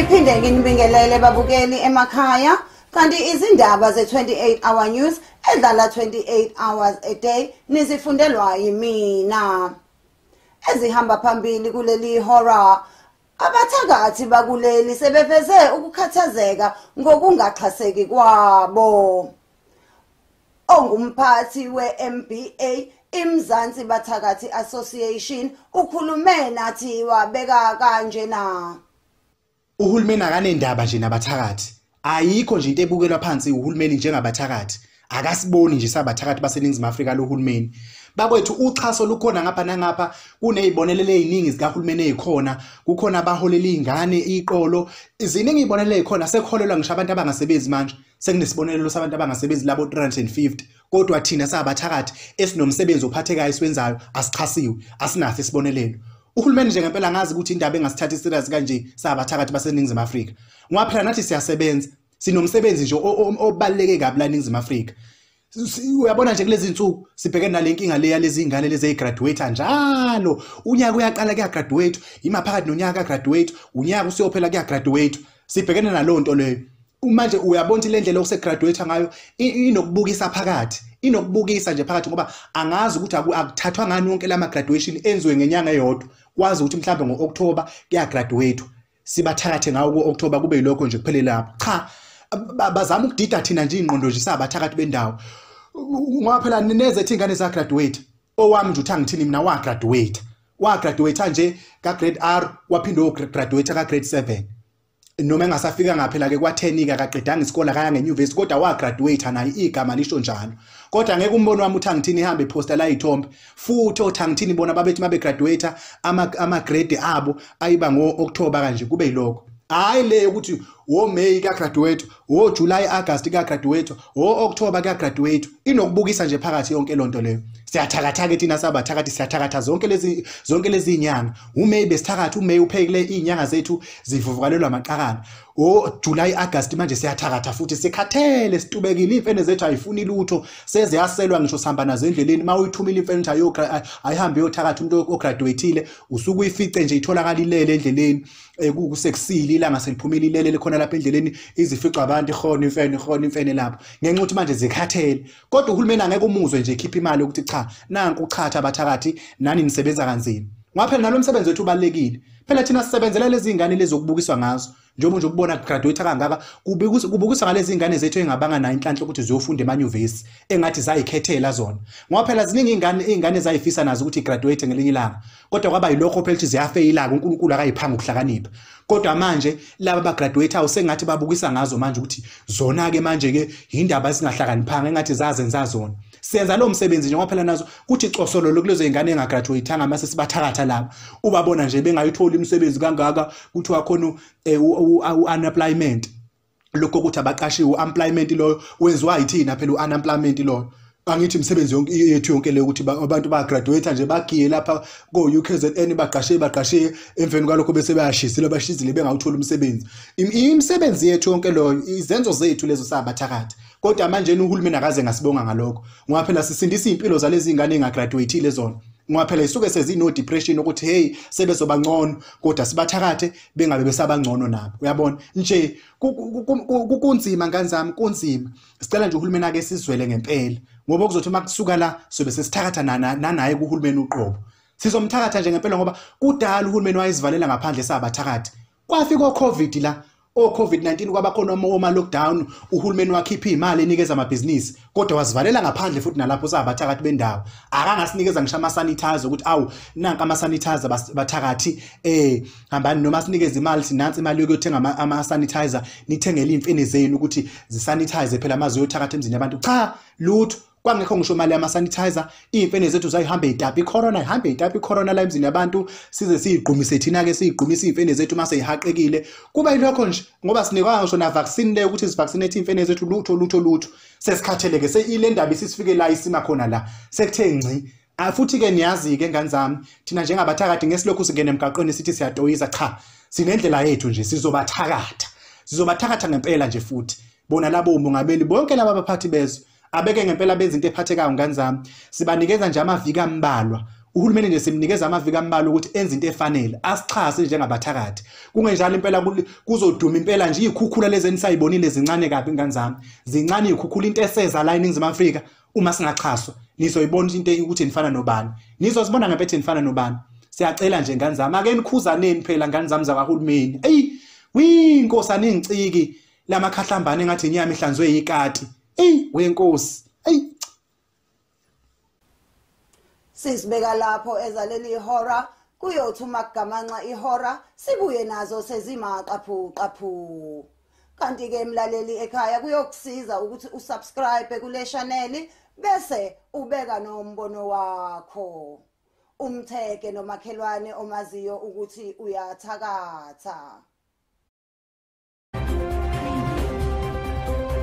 Ngiphinde nginibingelele babukeli emakhaya kanti izindaba ze-28 Hour News edlala 28 hours a day nizifundelwa yimina. Ezihamba phambili kuleli hora, abathakathi bakuleli sebeveze ukukhathazeka ngokungaxhaseki kwabo. Ongumphathi we-MBA iMzansi Bathakathi Association ukhulume nathi wabeka kanjena. Uhulumeni akanendaba nje nabathakathi. Ayikho nje into ebukelwa phansi uhulumeni njengabathakathi. Akasiboni nje sabathakathi baseNingizimu Afrika lo hulumeni. Bakwethu uxhaso lukhona ngapha nangapha, kunezibonelelo eziningi zikahulumeni ezikhona, kukhona abaholela izingane iqolo, ziningi izibonelelo ezikhona, sekholelwa ngisho abantu abangasebenzi manje, sekunesibonelelo sabantu abangasebenzi labo 350. Kodwa thina sabathakathi esinomsebenzi ophathekayo esiwenzayo asixhasiwe, asinaso isibonelelo. Uhulumeni nje ngempela ngazi ukuthi indaba engasithathi serious kanje sabathakathi baseNingizimu Afrika. Ngoba phela nathi siyasebenza, sinomsebenzi nje obaluleke kabi la eNingizimu Afrika. Uyabona nje kulezi insuku sibhekene nale nkinga le yalezi ingane lezi ezigraduate njalo. Unyaka uyaqala kuyagraduate, imaphakathi nonyaka graduate, unyaka usiyophela kuyagraduate. Sibhekene naloo nto leyo. Manje uyabona ukuthi le ndlela okusegraduate ngayo inokubukisa phakathi, inokubukisa nje phakathi, ngoba angazi ukuthi akuthathwa ngani wonke lama graduation enziwe ngenyanga eyodwa. Kwazi ukuthi mhlawumbe ngo-October kuyagraduate, sibathakathe ngawo ku-October kube yilokho nje kuphele lapho. Cha, bazama ukudida thina nje ingqondo nje sabathakathi bendawo. Ngoba phela nezethu ingane zagraduate, owami nje uthi angithini mina wagraduate, wagraduate nje ka grade R, waphinde wagraduate ka grade 7. Noma engasafika ngaphela ke kwa-10 ke akaqedanga isikole akaya ngenyuvesi, kodwa wagraduate naye igama lisho njalo. Kodwa ngeke umbono wami uthi angithini ihambe iposta la izithombe, futhi othi angithini bona babethi mabe graduate ama grade abo ayiba ngo-October kanje kube yilokho. Hayi le ukuthi wo May ka graduate, wo July August ka graduate, wo October ka graduate, inokubukisa nje phakathi yonke lonto leyo. Siyathakathaka thina sabathakathi, siyathakatha zonke lezi inyanga. uMay besithakatha, uMay uphekile izinyanga zethu zivuvukalelwa amaqakana. O July August manje siyathakatha futhi sikhathele, situbekile, imfene zethu ayifuni lutho, seziyaselwa ngisho sihamba nazo endleleni. Mawuyithumile imfene ukuthi ayihambe yothakatha umuntu ograduateile, usuke uyifice nje itholakala ilele endleleni, kusekusile ilanga seliphumile ilele likhona lapha endleleni, izificwa abantu ihona imfene, ihona imfene lapho, ngenxa ukuthi manje zikhathele. Kodwa uhulumeni angeke umuzwe nje ekhipha imali ukuthi cha, nanku uchatha abathakathi nani nisebenza kanzima. Ngoba phela nalo msebenzi wethu ubalulekile. Phela thina sisebenzela lezi ngane lezi okubukiswa ngazo. Njengoba nje ukubona graduate kangaka, kubukiswa ngalezi ngane zethu engabanga nayo inhlanhla ukuthi ziyofunda emanyuvesi, engathi zayikhethela zona. Ngoba phela ziningi ingane zayifisa nazo ukuthi graduate ngelinye ilanga. Kodwa kwaba yilokho phela ukuthi ziyafeyila, uNkulunkulu akayiphanga ukuhlakanipha. Kodwa manje laba abagraduate awusengathi babukisa ngazo manje ukuthi zona ke manje ke indaba esingahlakaniphanga engathi zazenza zona. Senza lo msebenzi nje ngoba phela nazo kuthi cosololo kulezo zingane engagraduateanga mase sibathakatha laba. Ubabona nje bengayitholi imisebenzi kangaka, kuthiwa khona unemployment. Lokho ukuthi abaqashiwe, unemployment loyo wenziwa yithina phela unemployment loyo. Angithi imisebenzi yonke yethu yonke le ukuthi abantu ba graduate nje bagiye lapha ko UKZN baqashe emveni kwalokho bese bayashisela bashizile bengawuthola umsebenzi. Imisebenzi yethu yonke loyo, izenzo zethu lezo sabathakathi. Kodwa manje uhulumeni akaze ngasibonga ngalokho. Ngoba phela sisindisa impilo zalezi ingane engagraduateile zona. Ngoba phela isuke sezino depression ukuthi hey sebezoba ngcono, kodwa sibathakathe bengabe besabangcono nabo. Uyabona nje kunzima ngane zami, kunzima. Sicela nje uhulumeni ake sizwele ngempela, ngoba kuzothi makusuka la sobe sesithakatha nanaye kuhulumeni uqobo. Sizomthakatha nje ngempela ngoba kudala uhulumeni wayezivalela ngaphandle sabathakathi. Kwafika oCovid la, o-COVID-19, kwaba khona oma lockdown, uhulumeni wakhipha imali enikeza amabhizinisi, kodwa wazivalela ngaphandle futhi nalapho sabathakathi bendawo. Akangasinikeza ngisho ama sanitizer ukuthi awu nanka ama sanitizer bathakathi, hambani, noma sinikeze imali sinansi imali yokuyothenga ama sanitizer nithengele imfene zenu ukuthi zisanitize phela amazi yothakatha emzini yabantu. Cha, lutho, kwangekho ngisho imali yama sanitizer. Iy'mfene zethu zayihambe itapa icorona, ihambe itapa icorona la emzini yabantu, size siyigqumise thina ke, siyigqumise iy'mfene zethu mase ihaqekile. Kuba yilokho nje ngoba sinikwa ngisho na vaccine leyo ukuthi sivaccinate iy'mfene zethu, lutho lutho lutho. Sesikhathele ke, ile ndaba isisifike la isima khona la sekuthe ngci. Futhi ke niyazi ke ngane zami, thina njengabathakathi ngesilokhu singene emgaqweni sithi siyatoyiza. Cha, sinendlela yethu nje, sizobathakatha, sizobathakatha ngempela nje. Futhi bona labo umongameli bonke laba abaphathi bezwe abeke ngempela benza into ephathekayo ngane zami. Sibanikeza nje amaviki ambalwa. Uhulumeni nje simnikeza amaviki ambalwa ukuthi enze into efanele, asixhase njengabathakathi. Kungenjalo impela kuzoduma impela nje izikhukhula lezi enisayibonile zincane kabi ingane zami. Zincane izikhukhula into eseza la eNingizimu Afrika uma singaxhaswa. Nizoyibona into ukuthi nifana nobani. Nizozibona ngempethe nifana nobani. Siyacela nje ngane zami, ake nikhuzaneni phela ngane zami zakahulumeni. Eyi, winkosi aningiciki lamakhahlambane engathi inyama ihlanzwe yikati. Eyi, wenkosi. Eyi. Sisibeka lapho ezaleli ihora, kuyothi uma kugamanxa ihora sibuye nazo sezimaqaphu qaphu. Kanti ke mlaleli ekhaya kuyokusiza ukuthi usubscribe kule channel bese ubeka nombono wakho. Umtheke nomakhelwane omaziyo ukuthi uyathakatha.